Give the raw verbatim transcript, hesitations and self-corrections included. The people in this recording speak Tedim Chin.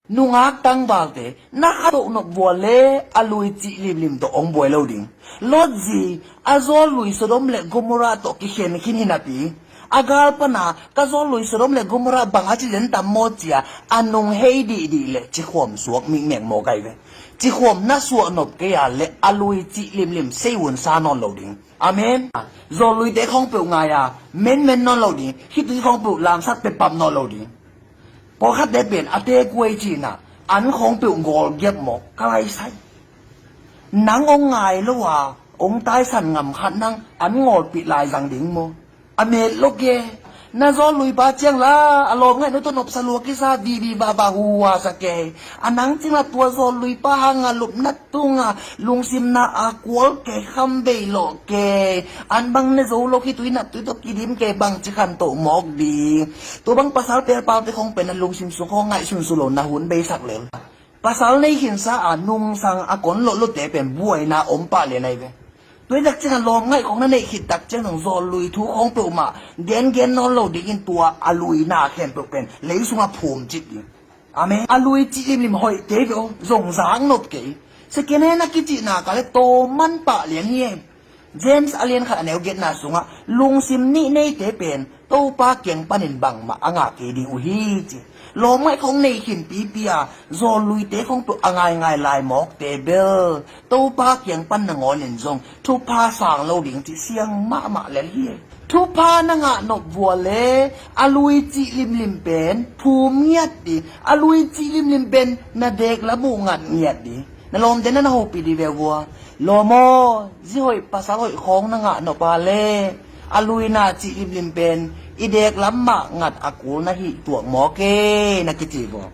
Nungak tangvalte na khat toh nop vua le a lui cih limlim tawh hong buai lo ding. Lot zi a zawl lui Sodom le Gomorrah tawh kikhen khin hi napi, a gal pana ka zawl lui Sodom le Gomorrah bang a ci den tam maw cia a nung hei dihdih le cikhuam suak mikmek maw kai ve. Cikhuam na suah nop kei a le a lui cih limlim sei un sa nawn lo ding. Amen. Zawl luite khawng peuh ngai a menmen nawn lo ding. Khitui khawng peuh lamsat pepap nawn lo ding. Pawlkhatte pen a tekuai cihna an khawng peuh ngawl giap maw ka laisai. Nang hong ngai lo a hong taisan ngam khat nang an ngawlpih lai zang ding maw? A met lo ke. Na zawl luipa ciang la a lawm ngaih no tawh nopsa lua kisa vivi vava huhuasa ke. A nang ciang la tua zawl luipa hanga lupna tunga lungsimna a kual ke kham bei lawh ke. An bang ne zo lo khitui naptui tawh kidim ke bang ci khan toh mawk ding. Tua bang pasal pelpalte khawng pen a lungsim sung khawng ngaihsun su lo na hun beisak lel. Pasal nei khinsa a nungsang a kon loh lote pen buaina om pah lian ahi ve. Tuaitak ciang a lawm ngaih khawng na neih khittak ciang zong zawl lui thu khawng peuhmah gengen nawn lo dingin tua a luina khempeuh pen lei sungah phum cip ding. Amen. A lui cih limlim hoihte ve aw zong zak nop kei. Second hand a kicihna ka le tawm man pah lian hi e. James a lian khat a neu giatna sungah lungsim nih neite pen Topa kiang panin bangmah a ngah kei ding uh hi ci. Lawm ngaih khawng nei khin pipi a zawl luite khawng peuh a ngaingai lai mawkte bel Topa kiang pan nangawnin zong thupha sang lo ding ci siang mahmah lel hi. Thupha na ngah nop vua le a lui cih limlim pen phum ngiat ding. A lui cih limlim pen na dek lam uh ngat ngiat ding. Na lawmte na na hopih dih ve vua. Lawm aw, zi hoih pasal hoih khawng na ngah nop a le a luina cih limlim pen i dek lam mah ngat a kul na hih tuak mawk e na kici vua.